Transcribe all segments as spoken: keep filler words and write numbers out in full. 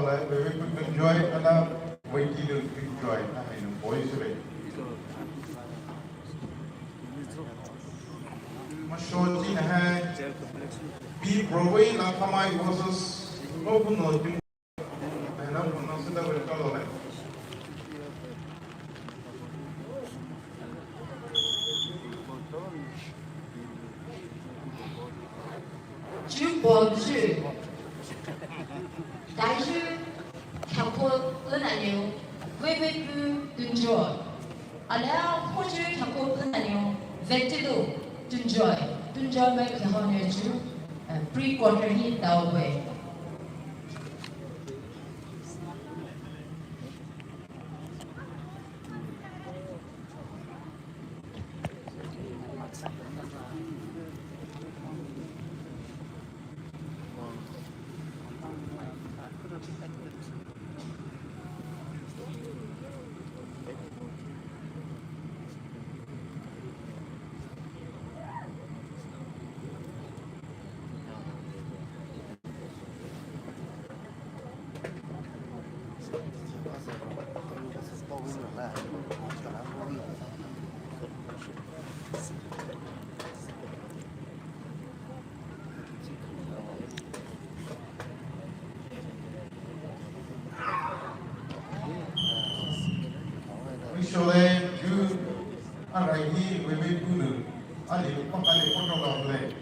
Lai, Veivepu Tunjoy, ana Veitilu Tunjoy, na hai nu boy sule. Masho chi na hai, P Broadway Langkhamai versus Ngopuno Tunjoy. Hai na pronounce da vei kalo lai. Jubomzü, Daizü, Kyakhulpounanou, Veivepu Tunjoy. Alia Hojü Kyakhulpounanou, Veitilu Tunjoy. Tunjoy mai kihao ne chu, eh, pre-quarter hi daowe. Vei shole, ju, arai hi, Veivepu nou, ali, pakali, pakala, le.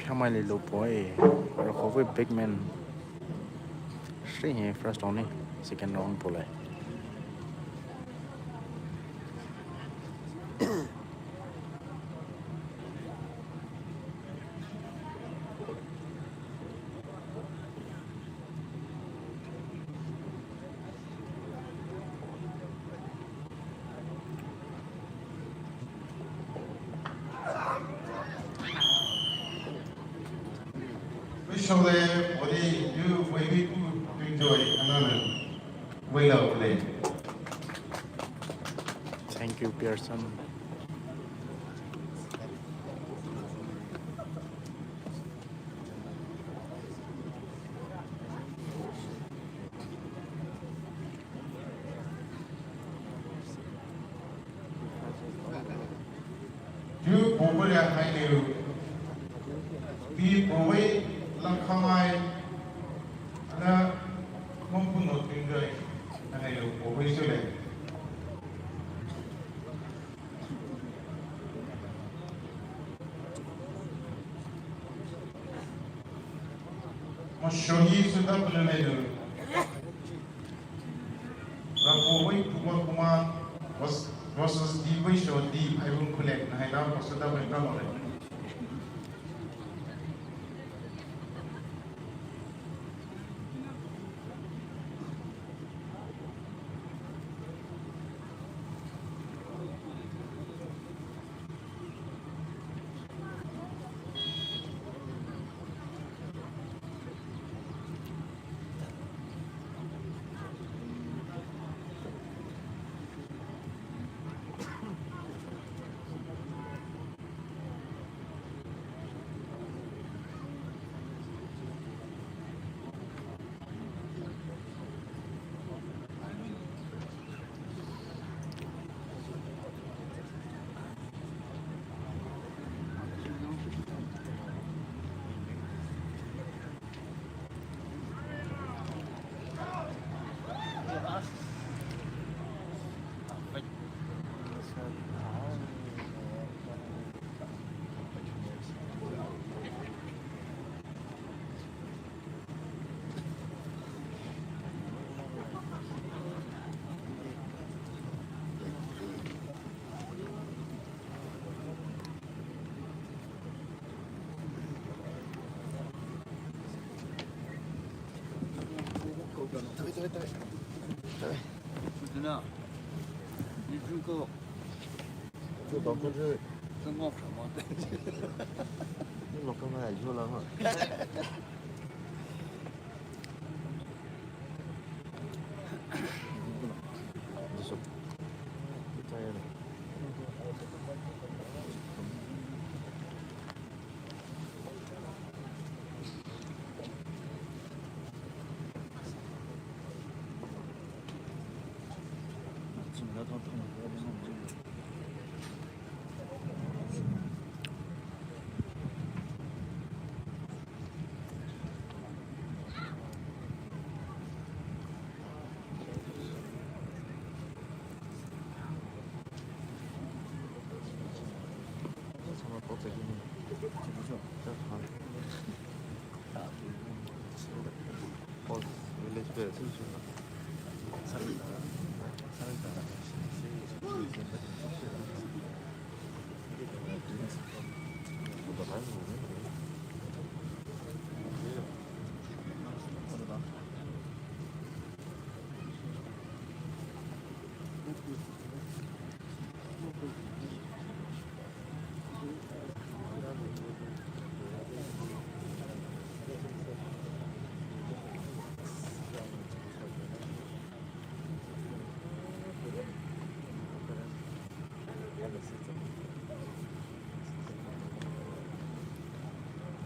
Phiamai le lo poi, rakhovei big man. Shi hi first round ni, second round pole. Vei shole, odi ju Veivepu Tunjoy, anana. Vei la ule. Thank you, Pearson. Ju Broadway hai neu, P Broadway Langkhamai, ana Ngopuno Tunjoy, ana neu Broadway sule. Masho hi suda pulele nu. Rapo wei puma kuma was was was di wei sho di ai wun kule na hai da ko suda wei da lo le. 那，你这个，这倒不是，这我什么的？你老干嘛要了哈？你说，你咋样了？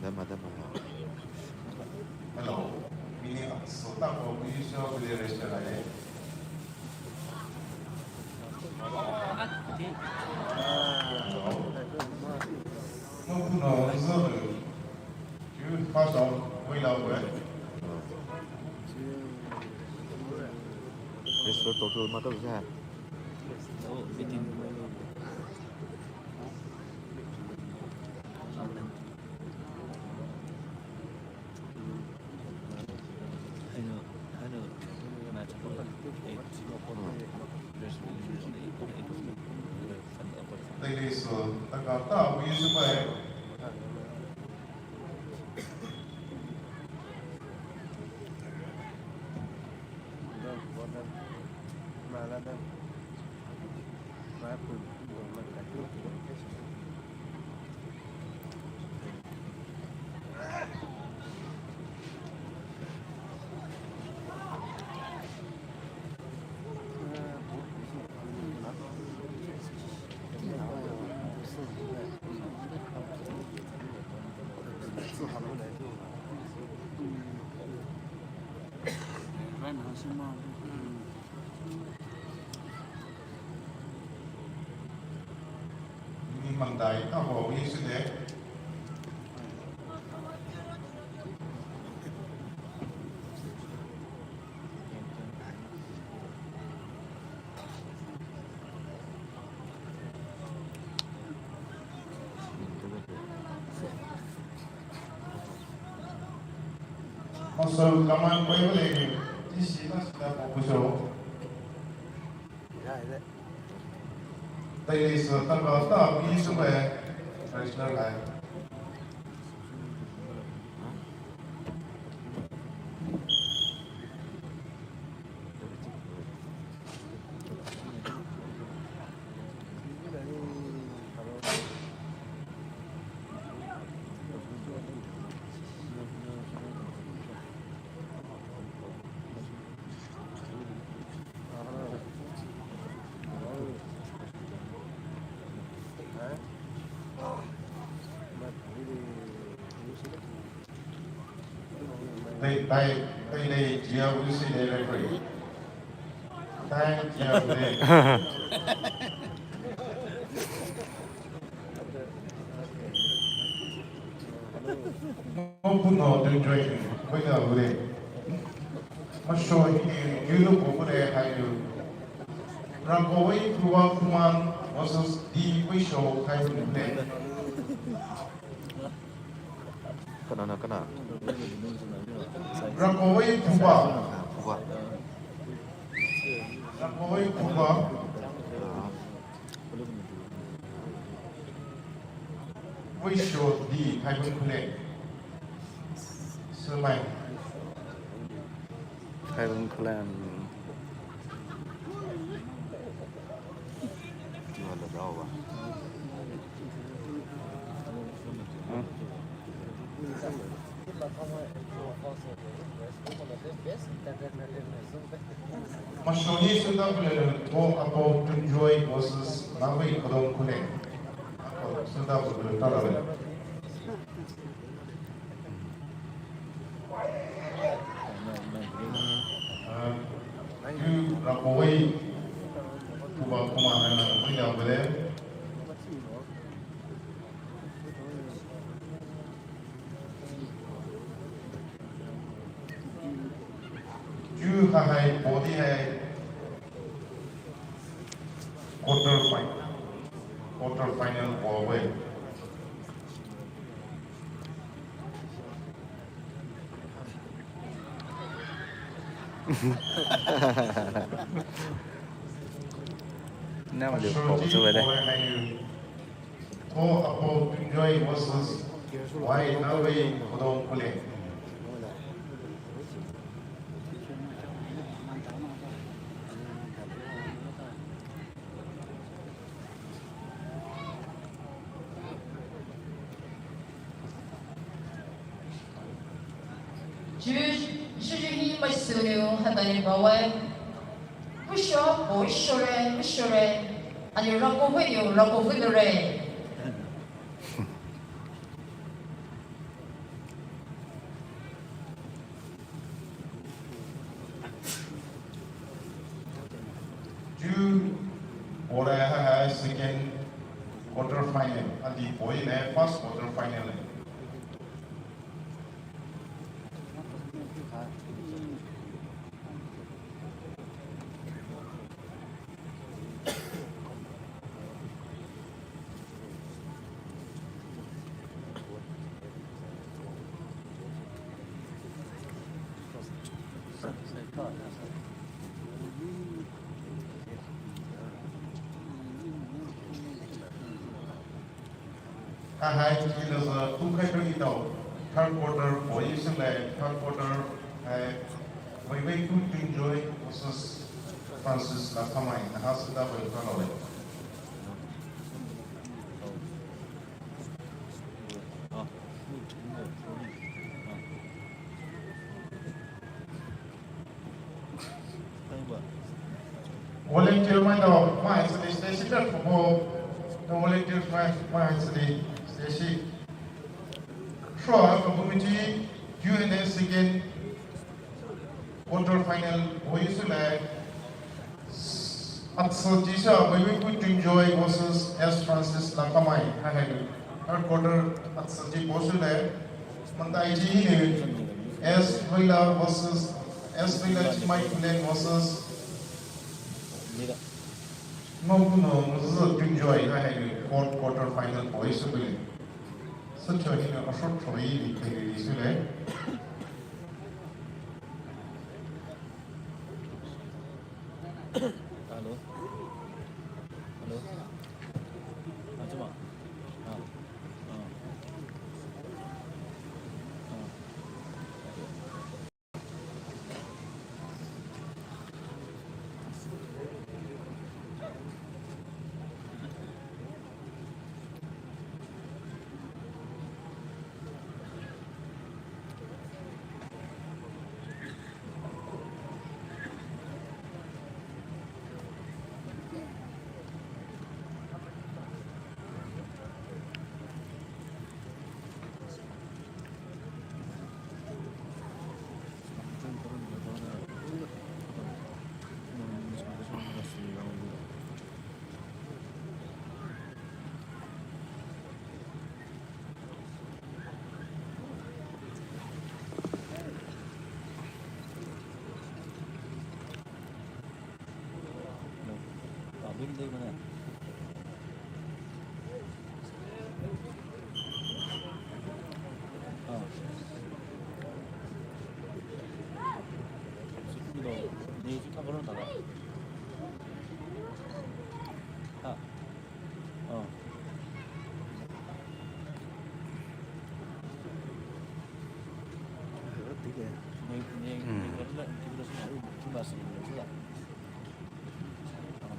Dama, dama. Hello. Mini so ta ko bi so bi restaurant le. Hello. No, no, no. Restaurant total mata usa. Thank you, sir. Taka ta, we use it by. Ni mandai ta ho wi sile. Maso kaman koi bole ni, isi na sida ko kuso. Taile so taba ta bi so ba traditional lai. Tai, tai, tai le jia usi le referee. Tai jia le. Mo puno tu join. Koi da ule. Masho hini yulu ko kure hailu. Rakowai Phuba Khuman versus D Weisho hailu le. Kana na kana. Rakowai Phuba. Phuba. Rakowai Phuba. Weisho D, Thaibung Khullen. Sumai. Thaibung Khullen. Mashoni Sundar Bulele, Tho Apo Tunjoy versus Navei Kodong Kule. Sundar Bulele, Tho Apo. Yu rakowei kuba kuma na na kuya bele. Yu ha hai body hai quarter final, quarter final ball wei. Now the pause over there. Tho Apo Tunjoy versus Wai Navei Kodong Kule. Ju, ju, ju hi masunu hatani bawe. Musho, bo shore, mushore. Ani rako venu, rako venu re. Ju bora ha ha second quarter final. Adi boi ne first quarter final. Ahai, kilo sa, tu kai tu ito, third quarter, boy, isn't it? Third quarter, eh, wei wei tu Tunjoy versus Francis Lakamai, na ha sa da wei ka lo le. Volunteer mai to, mai sini station da ko. Volunteer mai, mai sini station. Sure, committee, U N S again. Quarter final, boy, isn't it? Atsa Jisa, Waiwei Ku Tunjoy versus S Francis Lakamai. Hai hai. Third quarter, Atsa Ji bosu le. Mantai Ji ne. S Wila versus S Wila Chimai Kulen versus. No, no, no, Tunjoy. Hai hai. Fourth quarter final, boy, isn't it? Such a, you know, a short story, isn't it? Hello. Hello. Ah, cuma. Ah. Ah. Ah.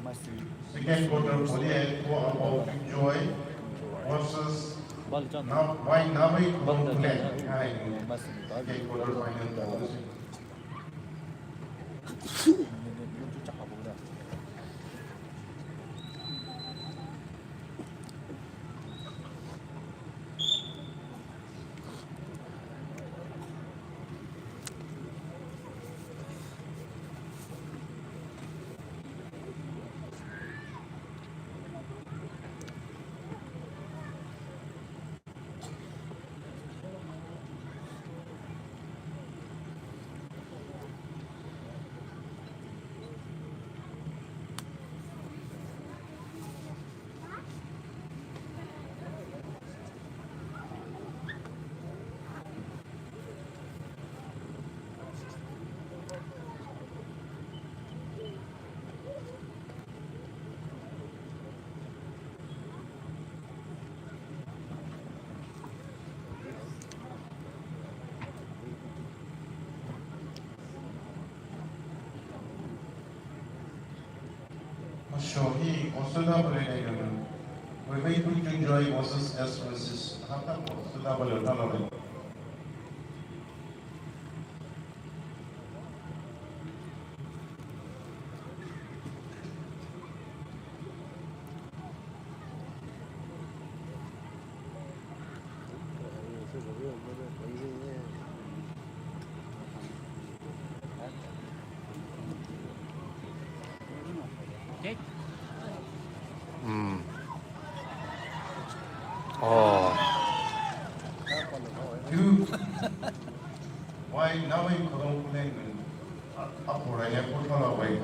Second quarter boli hai, Ko Abo Joy versus Na-, Wai Nawi Khulom Khullen. Hai, second quarter final boli. Masho hi Australia bole ne yun. Webe Khulom Joy versus S versus Hata Australia bole talo. Mm. Oh. Wai Nawi Khulom Khullen. A, a, pura ya, pura la wai.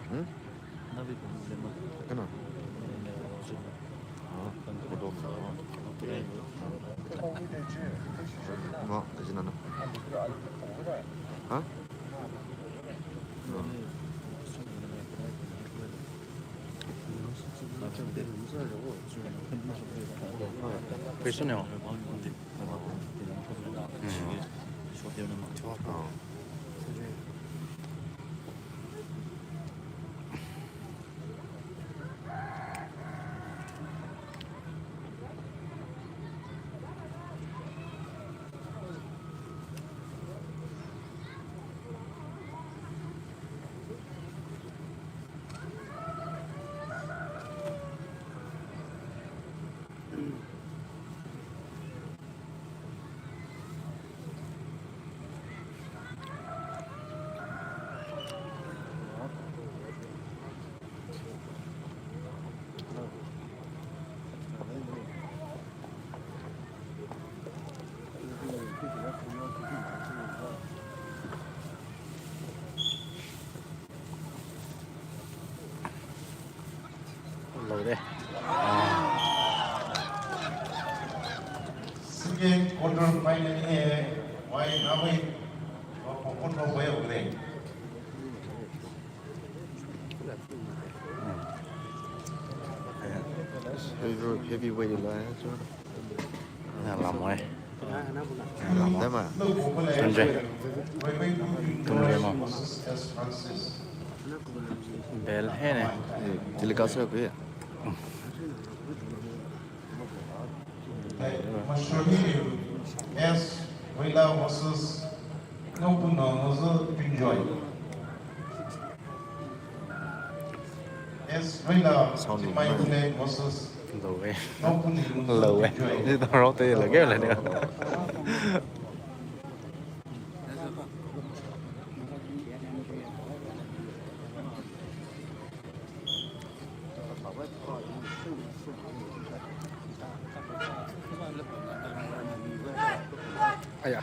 Hmm? Kana? Ah, photo. Ma, ajina na. Ha? Question ya. Lo de. Second quarter final hi, wai na wai, wa pokot lo wai ugre. Heavy, heavyweight la, eh, so. Ya, lamoi. Lamoi. Dama. Tunje. Tunje mo. Bell hai ne. Eh, telecast hai ko ya. Mashohi S Wela versus Nopuno Mozo Pinjoy. S Wela Sound Chimai man. Kule versus Nopuno Mozo Pinjoy. Low eh. Low eh. Ni to rau te lage la ne. Aya.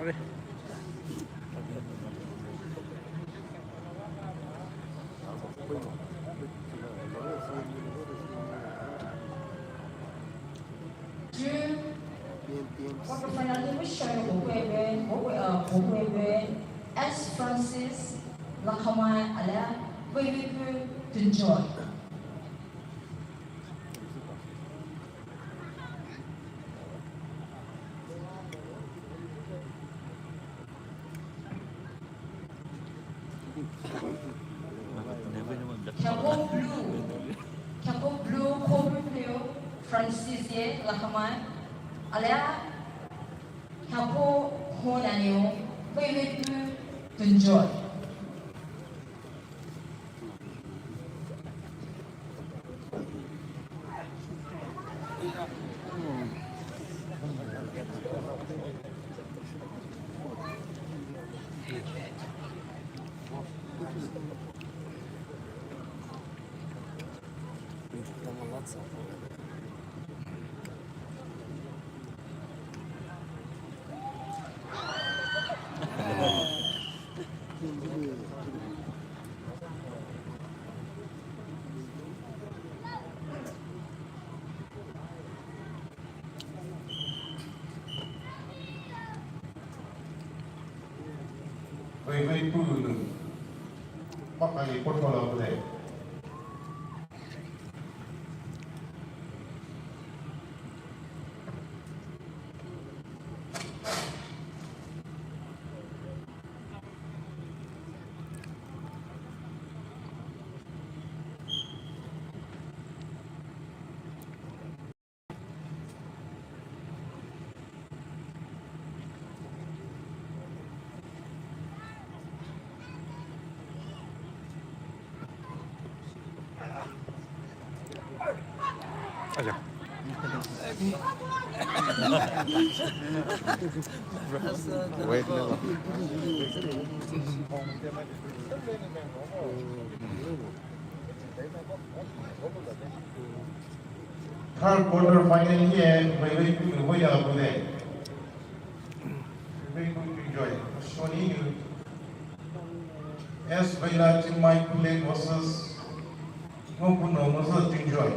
Quarter final hi mishai bokwebe, bokwe, uh, bokwebe, S Francis, Lakhamai, alia, Veivepu Tunjoy. Khyako blue, khyako blue, Khobu Pheo, Francis ye, Lakhamai, alia, khyako ho naneo, Veivepu Tunjoy. Vei, vei, pulu. Makali portfolio de. Wait, no. Third quarter final hi e, Veivepu, Veivepu ya bu de. Veivepu Tunjoy. Shoni S Veila Chinmai Puleng versus Ngopuno Ngozo Tunjoy.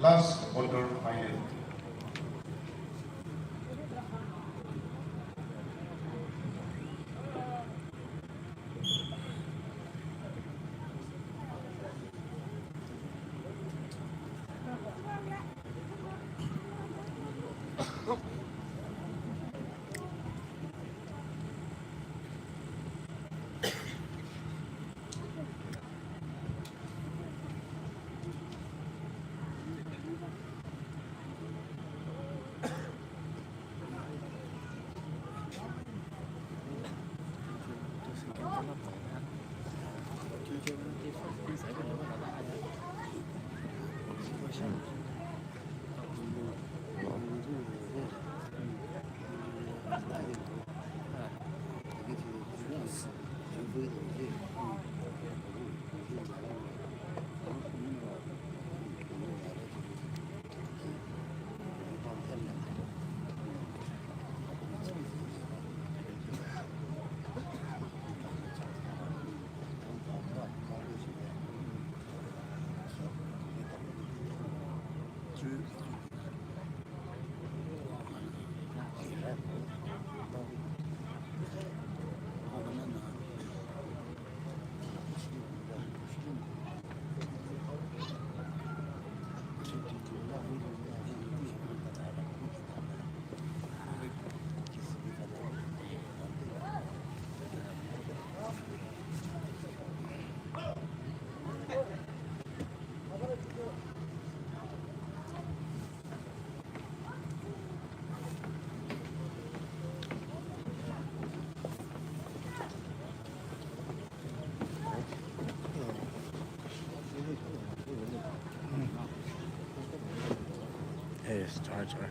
Last quarter final. Sorry, sorry.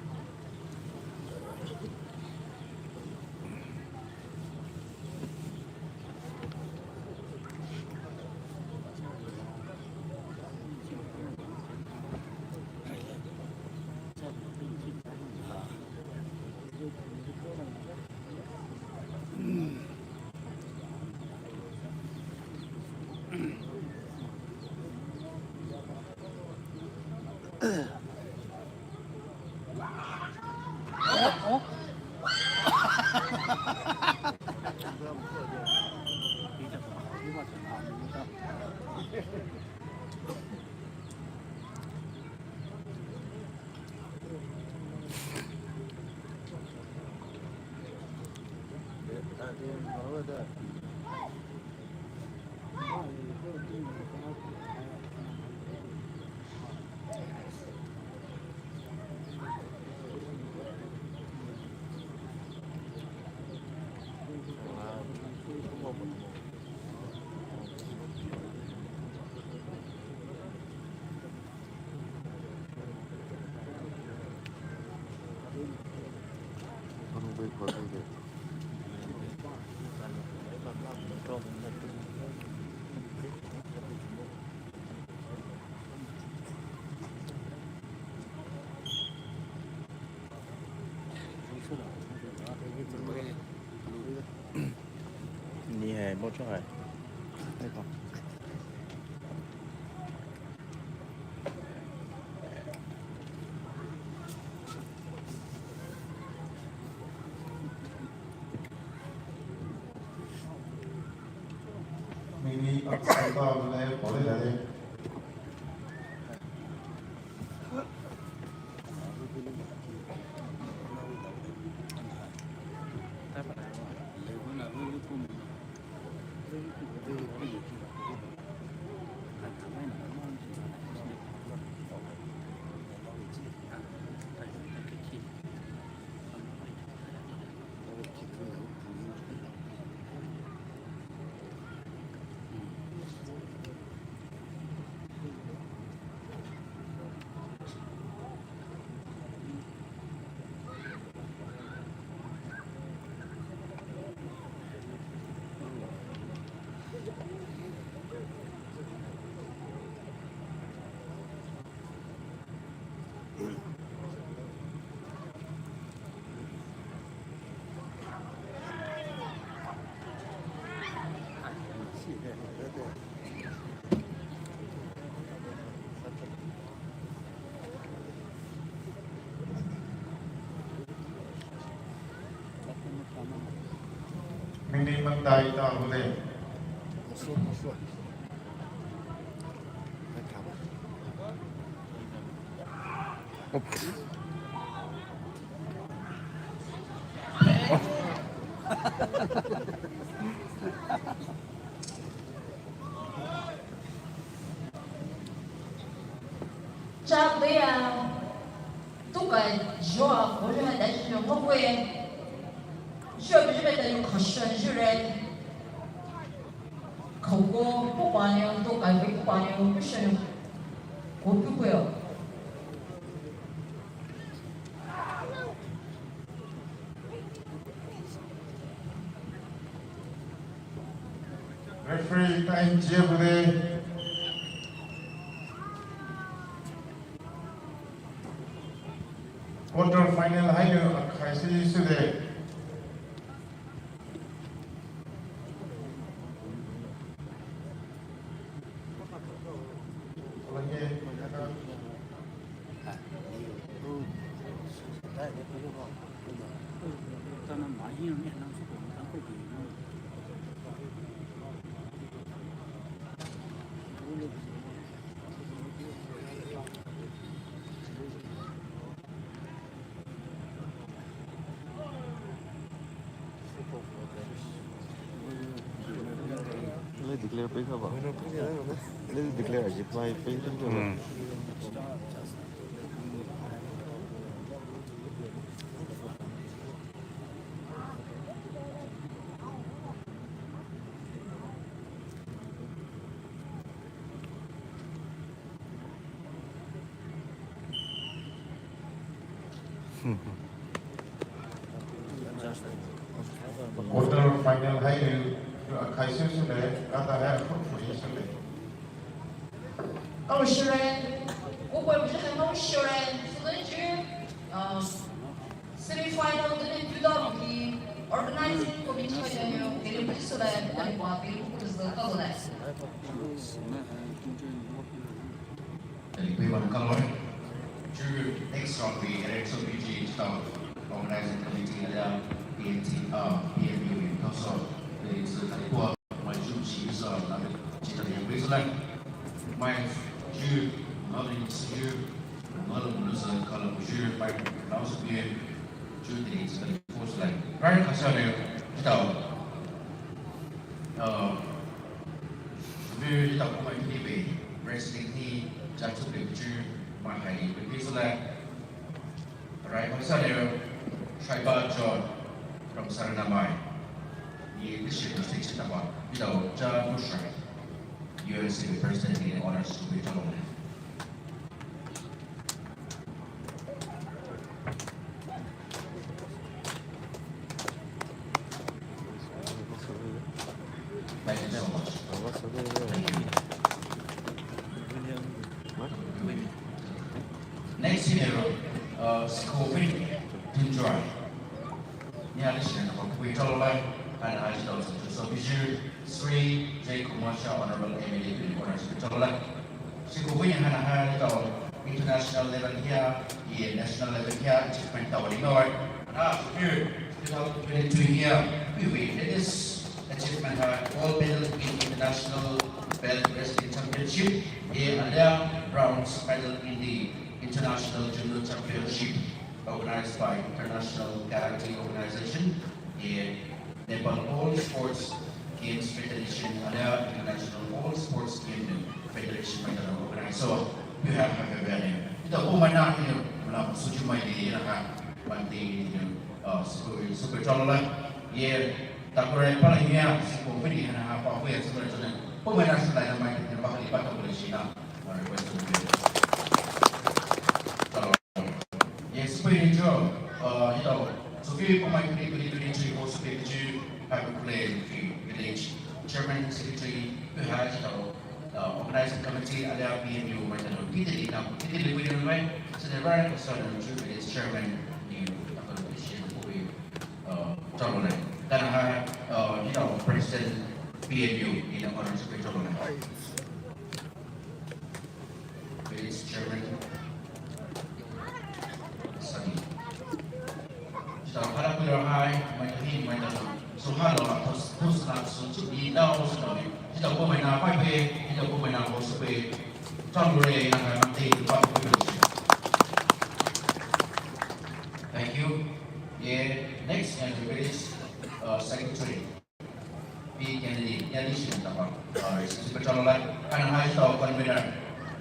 Ni hai, bo cho hai. Mini Pakistan ta le pole dale. Mini mandai ta hule. Chak dea, tukai joa, kolu hai dai jino mokwe. Jua bejube dai yu kashan jure. Koko, pupanyo, tukai pupanyo, kashan. Kopukuyo. Referee time jia bude. Quarter final haino akhaisi sude. Let's declare break up. Let's declare a reply break up. Quarter final hai, uh, khai sü sü le, kata hai, uh, sü le. Kau shure, upa bujang kau shure, selection, uh, semi final dene tuda maki, organizing committee hai dene, dene bujang shure, dene wa, dene bujang shure, kau le. Tali pei wan kaloi. Chu next round bi Eric Sobiji chitao organizing committee alia P N T, uh, P N U in tauso. Tali chu tali pua mai chu chi sa na chi tali yang pei sa lai. Mai chu na ni chu na lo mo sa kala mo chu mai na so bi chu tali sa tali pua sa lai. Right, kasa le chitao. Uh, View the document ni be wrestling ni jatu be chu mahai be bisla. Right, Masaler Shaiba John from Saranamai. Ni district station taba. Bidao ja Bushra. U N C president in honors to be told. Thank you so much. Thank you. Next hero, uh, Scovin Tindra. Ni addition of a quick tololai, and I shall also so Bijou, Sri J Kumar Shah, Honorable M L A, to the corner of the tololai. Siko punya hana hana tau international level hia, ye national level hia, achievement tau di noi. Hana, sure, two thousand twenty-two hia, we will this achievement ha gold medal in international belt wrestling championship, ye alia bronze medal in the international judo championship organized by International Karate Organization, ye Nepal All Sports Games Federation, alia International All Sports Game Federation mai tana organize. So, you have, have a value. Ita po mai na ni mala suju mai di na ha, man di ni, uh, super, super tololai. Ye, takore pala hia, siko vini na ha, pa vini super tololai. Po mai na sulai na mai di na bakali pa tololai sina. Yes, pwede jo, uh, you know, so we po mai twenty twenty-three also be to have a play with village chairman, secretary, we have, you know, uh, organizing committee, alia P N U, mai tano, titili na, titili we don't right, so the right person to village chairman, you know, we, uh, tololai. Then I have, uh, you know, president P N U in the honor to be tololai. Village chairman, Sani. Chita hara kuya hai, mai tahi, mai tahi. So halo, tos, tos na, so chu ni dao, so na. Chita po mai na pai pe, chita po mai na ho so pe. Tololai na hai, man te, pa pe. Thank you. Yeah, next and the village, uh, secretary. Pi Kennedy, Kennedy Shin tapa, uh, Secretary General, and High Staff Convener,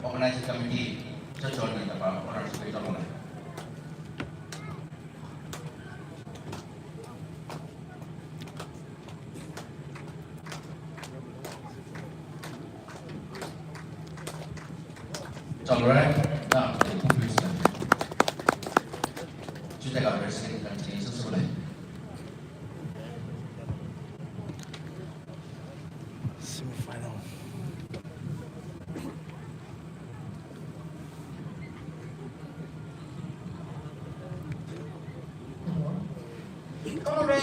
Organizing Committee, Church Order tapa, Honorary Secretary General. General, na, please. Chuteka President, continue, so, so, Semifinal. Kongre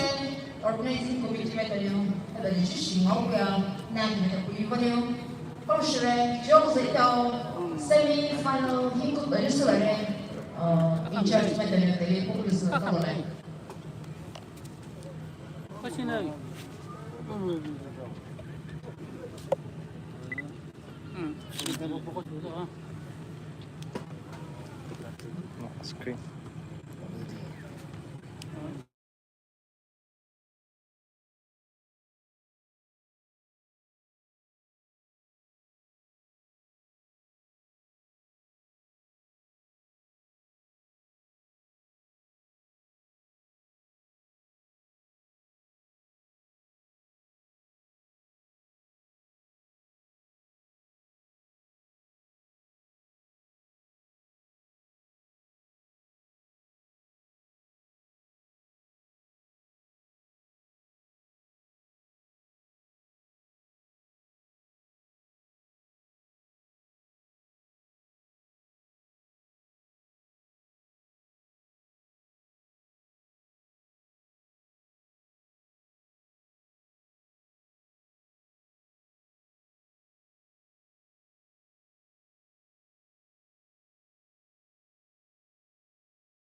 organizing committee mai taliu, taliu chishi ngau kya, nang mai ta kui vaniu. Kongre, jong zai tau, semifinal hingkuk taliu sulare, uh, in charge mai taliu, taliu kongre sulare. Screen.